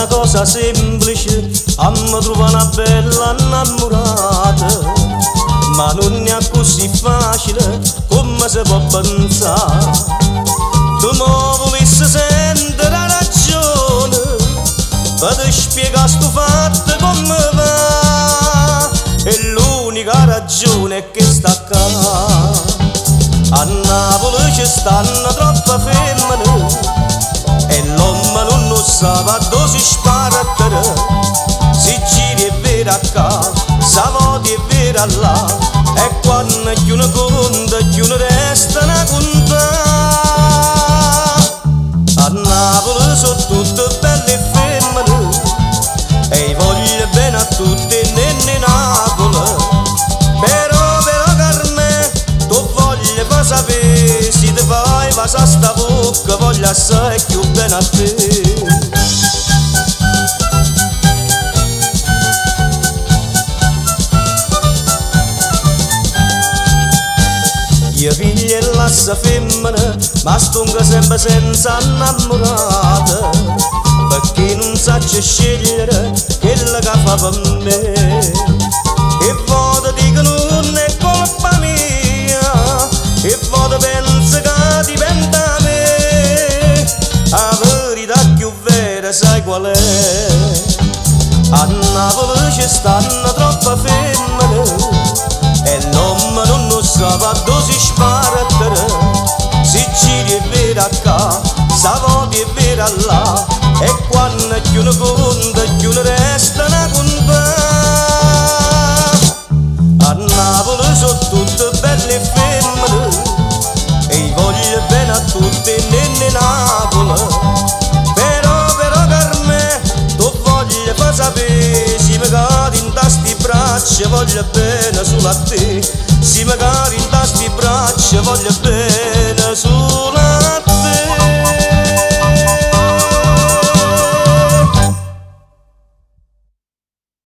Na cosa semplice, amma trova una bella innamorata, ma non è così facile come si può pensare. Tu mi volessi sentire la ragione, per ti spiegare sto fatto come va, e l'unica ragione è che sta qua. A Napoli ci stanno troppe femmine e l'uomo non lo sa dove si spara. Si gira e vera qua, sa voti e vera là, e quando chi uno conta, chi uno resta una conta. A Napoli sono tutte belle femmine e voglio bene a tutte nenne Napoli. Però, però Carmen, tu voglio fa sapere, se ti fai vasare sta bocca, voglio assai più bene a te. Io figlio e lassa femmina, ma stongo sempre senza innamorata, perché non saccio scegliere quella che fa per me. E voto dico non è colpa mia, e voto penso che dipende da me. La verità più vera sai qual è? A Napoli ci stanno troppe femmine e l'uomo non lo sa dove si spara. Si gira e vera qua, sa voti e vera là, e quando chi uno conta, chi uno resta una conta. A Napoli sono tutte belle femmine e voglio bene a tutte nenne Napoli. Però, però Carmen, tu voglio fa sapere, se mi cadi in sti braccia voglio bene solo a te, se mi cadi in sti braccia voglio bene